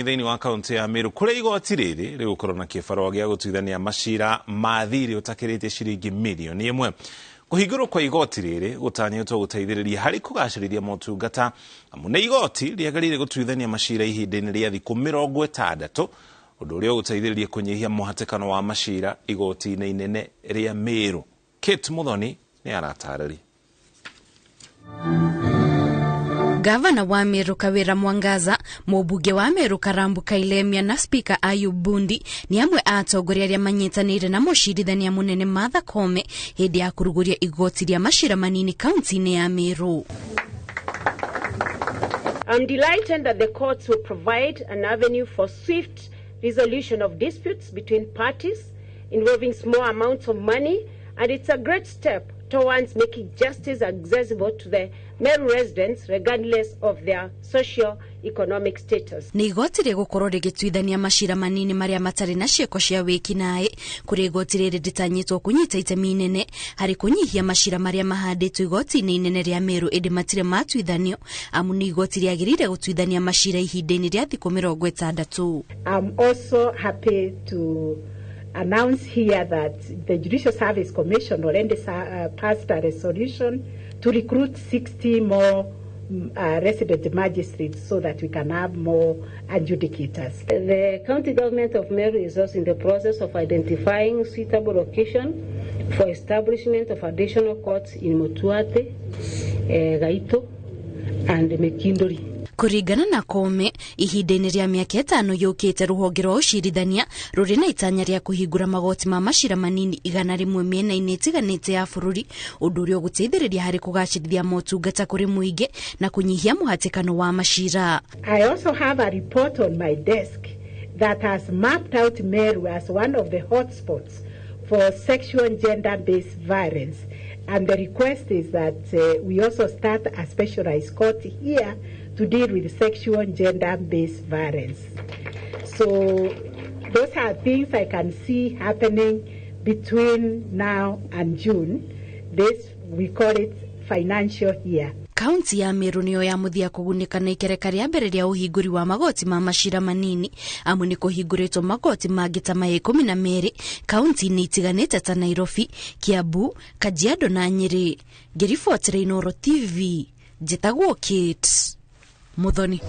Thĩinĩ wa kaunti ya Meru kũrĩa igoti rĩrĩ rĩgũkorwo na kĩbarũa gĩa gũtuithania macira ma thirĩ ũtakĩrĩtie ciringi mirioni 1. Kũhingũrwo kwa igoti rĩrĩ gũtanyĩtwo gũteithĩrĩria harĩ kũgacĩrithia motungata, amu nĩ igoti rĩagĩrĩire gũtuithania macira ihinda-inĩ rĩa thikũ 60, ũndũ ũrĩa ũgũteithĩrĩria kũnyihia mũhatĩkano wa macira igoti-inĩ inene rĩa Meru. Kate Muthoni nĩ aratarĩria. Gavana wa Meru Kawira Mwangaza, mũmbunge wa Meru Karambu Kailemia na Speaker Ayub Bundi nĩ amwe a atongoria arĩa manyitanĩire na mũcirithania mũnene Martha Koome hĩndĩ ya kũrugũria igoti rĩa macira manini kaunti-inĩ ya Meru. I'm delighted that the courts will provide an avenue for swift resolution of disputes between parties involving small amounts of money, and it's a great step towards making justice accessible to the Meru residents regardless of their socio-economic status. Nĩ igoti rĩgũkorwo rĩgĩtuithania macira manini marĩa matarĩ na ciĩko cia wĩkinaĩ, kũrĩa igoti rĩrĩ rĩtanyĩtwo kũnyita itemi inene harĩ kũnyihia macira marĩa mahandĩtwo igoti-inĩ inene rĩa Meru ĩndĩ matirĩ matuithanio, amu nĩ igoti rĩagĩrĩire gũtuithania macira ihinda-inĩ rĩa thikũ 60. I'm also happy to announce here that the Judicial Service Commission already passed a resolution to recruit 60 more resident magistrates so that we can have more adjudicators. The county government of Meru is also in the process of identifying suitable location for establishment of additional courts in Mutuati, Gaito, and Mekindori. Kũringana na Koome, ihinda-inĩ rĩa mĩaka 5 yũkĩte rũhonge rwa ũcirithania rũrĩ na itanya rĩa kũhingũra magoti ma macira manini 100 mĩena-inĩ ĩtiganĩte ya bũrũri, ũndũ ũrĩa ũgũteithĩrĩria harĩ kũgacĩrithia motungata kũrĩ mũingĩ na kũnyihia mũhatĩkano wa macira. I also have a report on my desk that has mapped out Meru as one of the hotspots for sexual and gender-based violence. And the request is that we also start a specialized court here to deal with sexual and gender-based violence. So those are things I can see happening between now and June. This, we call it financial year. Kaunti ya Meru nĩyo ya mũthia kũgunĩka na ikereka rĩa mbere rĩa ũhingũri wa magoti ma macira manini, amu nĩ kũhingũrĩtwo magoti mangĩ ta maya 12 kaunti-inĩ itiganĩte ta Nairobi, Kiambu, Kajiado na Nyĩrĩ. Ngĩribotera Inooro TV, njĩtagwo Kate Muthoni.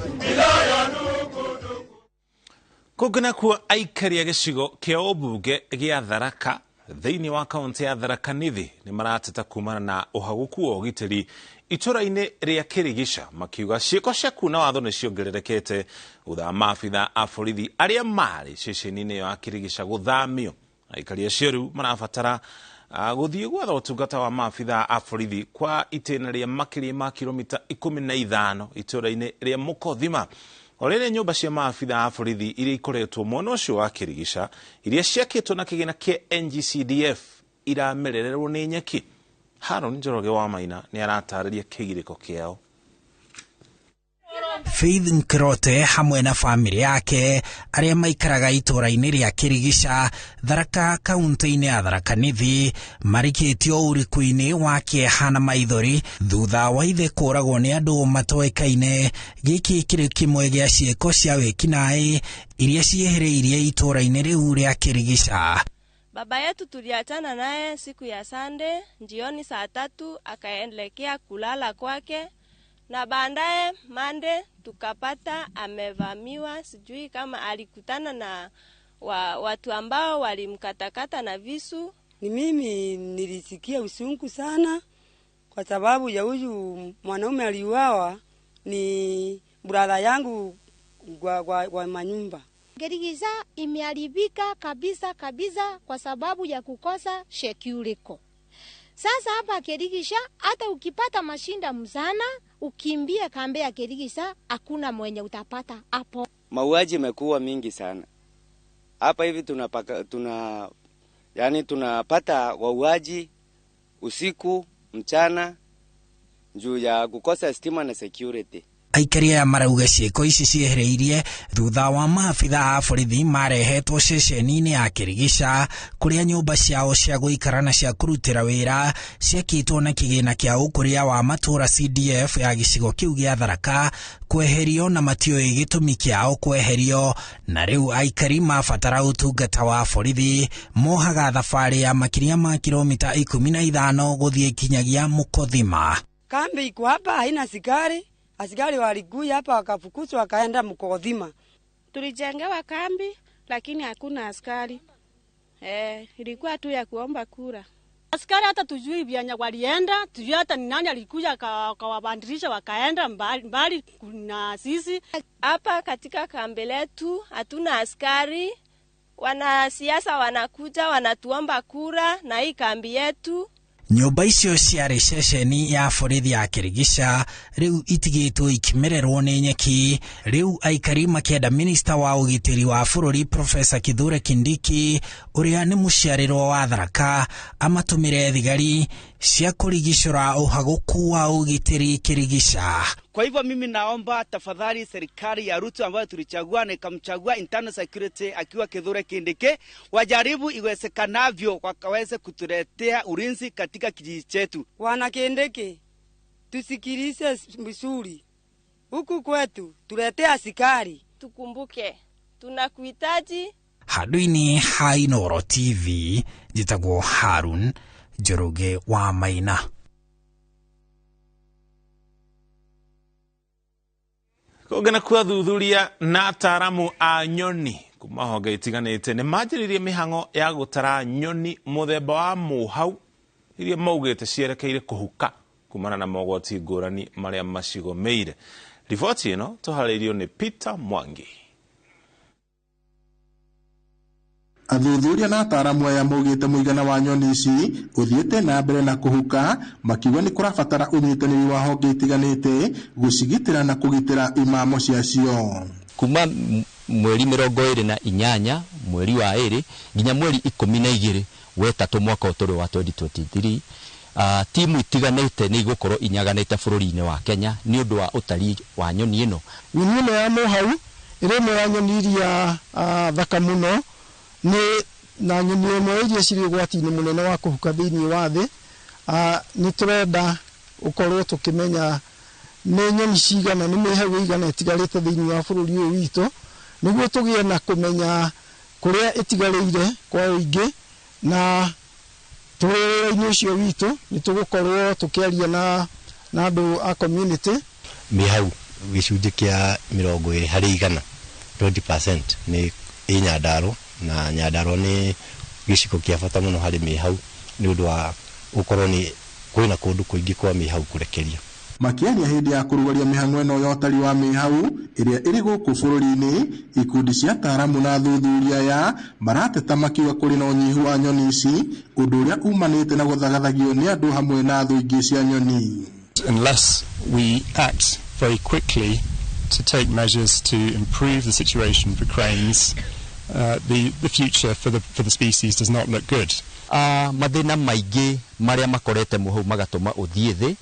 Kũngĩ nakuo aikari a gĩcigo kĩa ũmbunge gĩa Tharaka thĩinĩ wa kaunti ya Tharaka Nithi nĩ marateta kumana na ũhagũku wa ũgitĩri itũra-inĩ rĩa Kĩrigica, makiuga ciĩko cia kuna watho nĩ ciongererekete thutha wa maabitha a borithi arĩa marĩ ceceni-inĩ ĩyo ya Kĩrigica gũthamio. Aikari acio rĩu marabatara gũthiĩ gwetha ũtungata wa maabitha a borithi kwa itĩna rĩa makĩria ma kilomita 15 itũra-inĩ rĩa Mũkothima. O rĩrĩ nyũmba cia maabitha a borithi iria ikoretwo mwena ũcio wa Kĩrigica iria ciakĩtwo na kĩgĩna kĩa NGCDF iramerererwo nĩ nyeki. Haron Njoroge wa Maina nĩ aratarĩria kĩgirĩko kĩao. Faith Nkirote hamwe na famĩlĩ yake arĩa maikaraga itũra-inĩ rĩa Kĩrigica, Tharaka kaunti-inĩ ya Tharaka Nithi marikĩtio ũriku-inĩ wa kĩeha na maithori thutha wa ithe kũragwo nĩ andũ matoĩkaine. Gĩkĩ kĩrĩ kĩmwe gĩa ciĩko cia wĩkinaĩ iria ciĩhĩrĩirie itũra-inĩ rĩu rĩa Kĩrigica. Baba yetu tuliachana naye siku ya Sunday jioni saa 3, akaelekea kulala kwake, na baadaye Monday tukapata amevamiwa, sijui kama alikutana na watu ambao walimkatakata na visu. Ni mimi nilisikia usungu sana kwa sababu ya huyu mwanaume aliuawa, ni brother yangu kwa manyumba. Kĩrigica imeharibika kabisa kabisa kwa sababu ya kukosa security. Sasa hapa Kĩrigica hata ukipata mashinda mzana ukimbie kambe ya Kĩrigica hakuna mwenye utapata hapo. Mauaji imekuwa mingi sana hapa hivi, tunapata wauaji usiku mchana juu ya kukosa stima na security. Aikari aya marauga ciĩko ici ciehereirie thutha wa maabitha a borithi marehetwo ceceni-inĩ ya Kĩrigica kũrĩa nyũmba ciao cia gũikara na cia kũrutĩra wĩra ciakĩtwo na kĩgĩna kĩa ũkũria wa matũũra CDF ya gĩcigo kĩu gĩa Tharaka kweherio na matiũĩ gĩtũmi kĩao kweherio, na rĩu aikari mabatara ũtungata wa borithi mohaga thabarĩ ya makĩria ma kilomita 15 gũthiĩ kinyagia Mũkothima. Kambi iko hapa haina askari, askari walikuja hapa wakafukuzwa wakaenda Mkothima. Tulijengewa kambi lakini hakuna askari. Ilikuwa tu ya kuomba kura. Askari hata tujui vyanya walienda, tujui hata ni nani alikuja akawabandirisha wakaenda mbali, mbali na sisi. Hapa katika kambi letu hatuna askari. Wanasiasa wanakuja wanatuomba kura na hii kambi yetu. Nyũmba icio ciarĩ ceceni ya borithi ya Kĩrigica rĩu itigĩtwo ikimererwo nĩ nyeki. Rĩu aikari makĩenda minista wa ũgitĩri wa bũrũri Profesa Kithure Kindiki ũrĩa nĩ mũciarĩrwo wa Tharaka amatũmĩre thigari cia kũrigicũra ũhagũku wa ũgitĩri Kĩrigica. Kwa hivyo mimi naomba tafadhali serikali ya Ruto ambayo tulichagua na ikamchagua internal security akiwa Kithure Kindiki wajaribu iwezekanavyo wakaweze kutuletea ulinzi katika kijiji chetu. Wana Kindiki, tusikilize vizuri. Huku kwetu tuletea askari. Tukumbuke tunakuhitaji. Handũ-inĩ ha Inooro TV njĩtagwo Harun Njoroge wa Maina. Kũngana kwa athuthuria na ataaramu a nyoni kuma honge itiganĩte nĩ manjĩrĩirie mĩhang'o ya gũtara nyoni mũthemba wa mũhau iria maugĩte cierekeire kũhuka kumana na mogwati ngũrani marĩa macigomeire. Riboti ĩno tũharĩirio nĩ Peter Mwangi. Athuthuria na ataaramu aya maugĩte mũigana wa nyoni ici ũthiĩte na mbere na kũhuka, makiuga nĩ kũrabatara ũnyitanĩri wa honge itiganĩte gũcigitĩra na kũgitĩra imamo ciacio. Kuma mweri 28 mweri wa 2 nginya mweri 12 wetatũ mwaka ũtũrĩ wa 2023, timu itiganĩte nĩ igũkorwo inyaganĩte bũrũri-inĩ wa Kenya nĩ ũndũ wa ũtari wa nyoni ĩno. Nyoni ĩno ya mũhau ĩrĩ ĩmwe ya nyoni iria thaka mũno nĩ na nyoni ĩmwe iria cirĩ ũgwati-inĩ mũnene wa kũhuka thĩinĩ wa thĩ. Nĩ tũrenda ũkorwo tũkĩmenya nĩ nyoni cigana, nĩ mĩhau ĩigana ĩtigarĩte thĩinĩ wa bũrũri ũyũ witũ, nĩguo tũgĩe na kũmenya kũrĩa ĩtigarĩire kwa ũingĩ, na tũrĩ wĩra-inĩ ũcio witũ nĩ tũgũkorwo tũkĩaria na andũ a community. Mĩhau gĩcunjĩ kĩa 20 harĩ igana, 20% nĩ ĩ Nyandarũa, na Nyandarũa nĩ gĩcigo kĩa bata mũno harĩ mĩhau nĩ ũndũ wa gũkorwo nĩ kwĩna kũndũ kũingĩ kwa mĩhau kũrekeria. Makĩaria hĩndĩ ya kũrũgaria mĩhang'o ĩno ya ũtari wa mĩhau ĩrĩa ĩrĩ gũkũ bũrũri-inĩ, ikundi cia ataaramu na athuthuria aya marateta makiuga kũrĩ na ũnyihu wa nyoni ici, ũndũ ũrĩa umanĩte na gũthagathagio nĩ andũ hamwe na thũ ingĩ cia nyoni. Unless we act very quickly to take measures to improve the situation for cranes, the future for the species does not look good. Mathĩna maingĩ marĩa makorete mũhau magatũma ũthiĩ thĩ,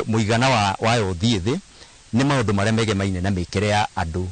mũigana wayo ũthiĩ thĩ, nĩ maũndũ marĩa megemaine na mĩkĩre ya andũ,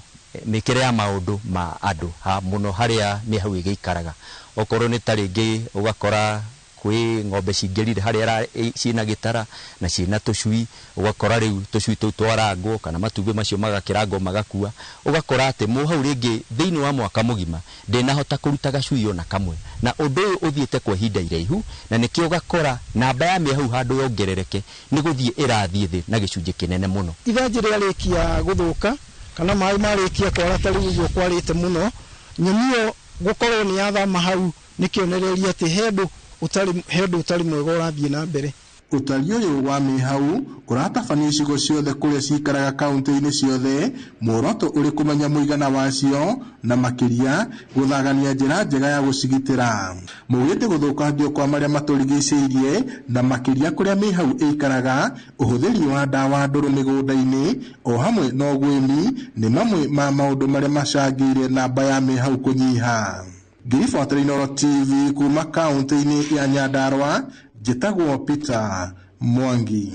mĩkĩre ya maũndũ ma andũ mũno harĩa mĩhau ĩgĩikaraga. Okorwo nĩ ta rĩngĩ ũgakora kwĩ ng'ombe cingĩrire harĩa ciĩna gĩtara na ciĩna tũcui, ũgakora rĩu tũcui tũu twarangwo kana matumbĩ macio magakĩrangwo magakua, ũgakora atĩ mũhau rĩngĩ thĩinĩ wa mwaka mũgima ndĩnahota kũruta gacui ona kamwe, na ũndũ ũyũ ũthiĩte kwa ihinda iraihu, na nĩkĩo ũgakora namba ya mĩhau handũ yongerereke nĩ gũthiĩ ĩrathiĩ thĩ na gĩcunjĩ kĩnene mũno. Ithanjĩ rĩarĩkia gũthũka kana maĩ marĩkia kwara ta rĩu ũguo kwarĩte mũno, nyoni ĩyo gũkorwo nĩ yathama hau nĩ kĩonereria atĩ he ũndũ ũtarĩ mwega ũrathiĩ na mbere. Ũtari ũyũ wa mĩhau ũratabanio icigo ciothe kũrĩa cikaraga kaunti-inĩ ciothe, muoroto ũrĩ kũmenya mũigana wacio na makĩria gũthagania njĩra njega ya gũcigitĩra. Maugĩte gũthũkangio kwa marĩa matũrigicĩirie na makĩria kũrĩa mĩhau ĩikaraga, ũhũthĩri wa ndawa ndũrũ mĩgũnda-inĩ o hamwe na ũguĩmi nĩ mamwe ma maũndũ marĩa macangĩire namba ya mĩhau kũnyiha. Ngĩribotera Inooro TV kuma kaunti-inĩ ya Nyandarũa, njĩtagwo Peter Mwangi.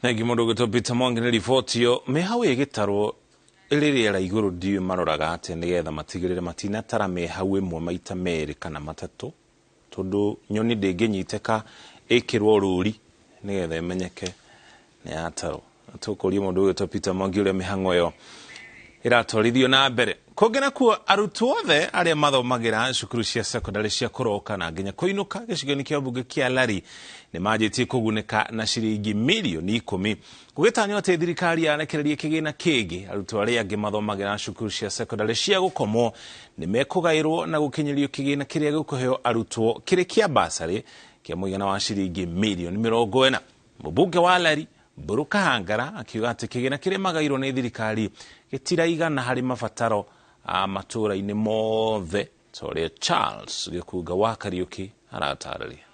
Thengi mũndũ ũgwĩtwo Peter Mwangi nĩ riboti ĩyo. Mĩhau ĩgĩtarwo ĩrĩ rĩera igũrũ, ndiũĩ maroraga atĩa nĩgetha matigĩrĩre matinatara mĩhau ĩmwe maita merĩ kana matatũ, tondũ nyoni ndĩngĩnyitĩka ĩkĩrwo rũri nĩgetha ĩmenyeke nĩ yatarwo. Tũkũria mũndũ ũgwĩtwo Peter Mwangi ũrĩa mĩhang'o ĩyo ĩratwarithio na mbere. Kũngĩ nakuo, arutwo othe arĩa mathomagĩra cukuru cia secondary cia kũroka na nginya kũinũka gĩcigo-inĩ kĩa mbunge kĩa Lari nĩ manjĩtie kũgunĩka na ciringi mirioni 10. Gũgĩtanywo atĩ thirikari yarekereria kĩgĩna kĩngĩ, arutwo arĩa angĩ mathomagĩra cukuru cia secondary cia gũkomwo nĩ mekũgaĩrwo na gũkinyĩrio kĩgĩna kĩrĩa gĩkũheo arutwo kĩrĩ kĩa basarĩ kĩa mũigana wa ciringi mirioni 40. Mũmbunge wa Lari Mburu Kahangara akiuga atĩ kĩgĩna kĩrĩa magairwo nĩ thirikari gĩtiraigana harĩ mabataro a matũũra-inĩ mothe, ta ũrĩa Charles Gĩkunga wa Kariũki aratarĩria.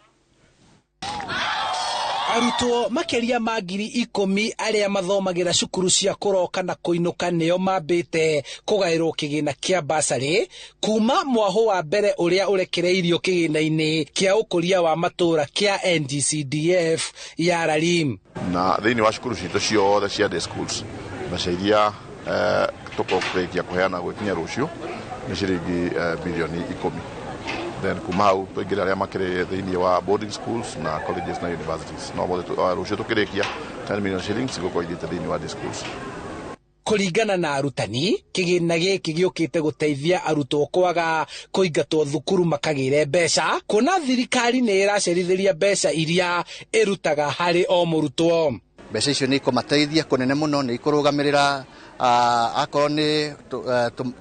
Arutwo makĩria ma 10,000 arĩa mathomagĩra cukuru cia kũroka na kũinũka nĩo mambĩte kũgaĩrwo kĩgĩna kĩa basarĩ kuma mwahũ wa mbere ũrĩa ũrekereirio kĩgĩna-inĩ kĩa ũkũria wa matũũra kĩa NGCDF ya Larim. Na thĩinĩ wa cukuru citũ ciothe cia day schools, mbeca iria tũkũrĩkia kũheana gwĩkinya rũciũ nĩ ciringi bilioni 10. Then kuma hau tũingĩre arĩa makĩrĩ thĩinĩ wa boarding schools na colleges na universities, no mothe rũciũ tũkĩrĩkia 10 million shillings igũkorwo ithiĩte thĩinĩ wa day schools. Kũringana na arutani, kĩgĩna gĩkĩ gĩũkĩte gũteithia arutwo kwaga kũingatwo thukuru makagĩre mbeca, kuona thirikari nĩ ĩracerithĩria mbeca iria ĩrutaga harĩ o mũrutwo. Mbeca icio nĩ ikũmateithia kũnene mũno, nĩ ikũrũgamĩrĩra akorwo nĩ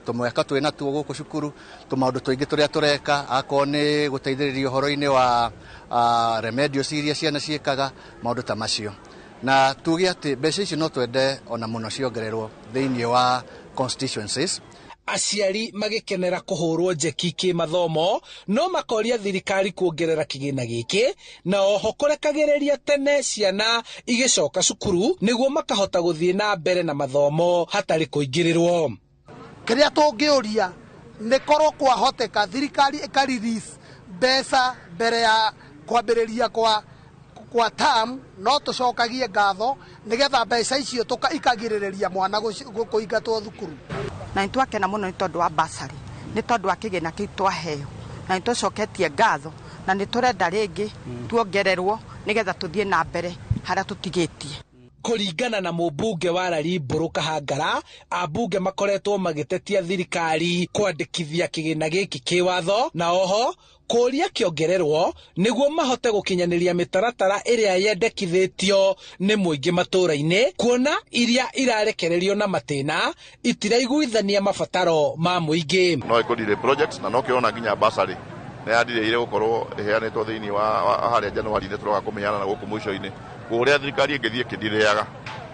tũmweka twĩ natuo gũkũ cukuru, tũmaũndũ tũingĩ tũrĩa tũreka, akorwo nĩ gũteithĩrĩria ũhoro-inĩ wa remedios iria ciana ciĩkaga, maũndũ ta macio. Na tuge atĩ mbeca icio no twende ona mũno ciongererwo thĩinĩ wa constituencies. Aciari magĩkenera kũhũrwo njeki kĩmathomo no makoria thirikari kuongerera kĩgĩna gĩkĩ na oho kũrekagĩrĩria tene ciana igĩcoka cukuru nĩguo makahota gũthiĩ na mbere na mathomo hatarĩ kũingĩrĩrwo. Kĩrĩa tũngĩũria nĩ korwo kwahoteka thirikari ĩka release mbeca mbere ya kwambĩrĩria kwa term, no tũcokagie ngatho nĩgetha mbeca icio ikagirĩrĩria mwana kũingatwo thukuru. Na nĩ twakena mũno nĩ tondũ wa basarĩ, nĩ tondũ wa kĩgĩna kĩu twaheo, na nĩ tũcoketie ngatho, na nĩ tũrenda rĩngĩ tuongererwo nĩgetha tũthiĩ na mbere harĩa tũtigĩtie. Kũringana na mũmbunge wa Lari Mburu Kahangara, ambunge makoretwo magĩtetia thirikari kwandĩkithia kĩgĩna gĩkĩ kĩwatho na oho kũria kĩongererwo nĩguo mahote gũkinyanĩria mĩtaratara ĩrĩa yendekithĩtio nĩ mũingĩ matũũra-inĩ, kuona iria irarekererio na matĩna itiraiguithania mabataro ma mũingĩ. No ĩkũrire projects na no kĩona nginya basarĩ nĩ yandirĩire gũkorwo ĩheanĩtwo thĩinĩ wa harĩa January-inĩ tũroka kũmĩheana na gũkũ mũico-inĩ. Kũrĩa thirikari ĩngĩthiĩ ĩkĩndirĩaga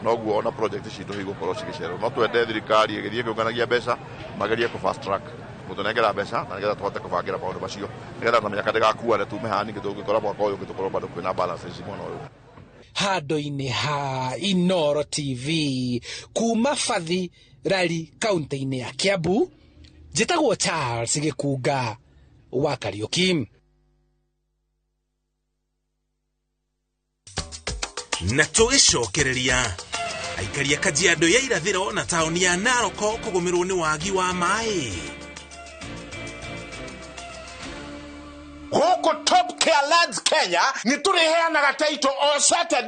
noguo ona project citũ igũkorwo cigĩcererwo. No twende thirikari ĩgĩthiĩ ĩkĩũnganagia mbeca magerie kũ fast track gũtũnengera mbeca na nĩgetha tũhote kũbangĩra maũndũ macio nĩgetha na mĩaka ndĩgakuane tume haha ningĩ tũngĩkora mwaka ũyũ ũngĩ tũkorwo bado kwĩna balance mwena ũyũ. Handũ-inĩ ha Inooro TV kuma Bathi Lari kaunti-inĩ ya Kiambu, njĩtagwo Charles Gĩkunga wa Kariũki. Na tũgĩcokereria aikari a Kajiado ya irathĩro na taũni ya Narok kũgũmĩrwo nĩ wagi wa maĩ. Gũkũ Top Care Lands Kenya nĩ tũrĩheanaga title o Saturday.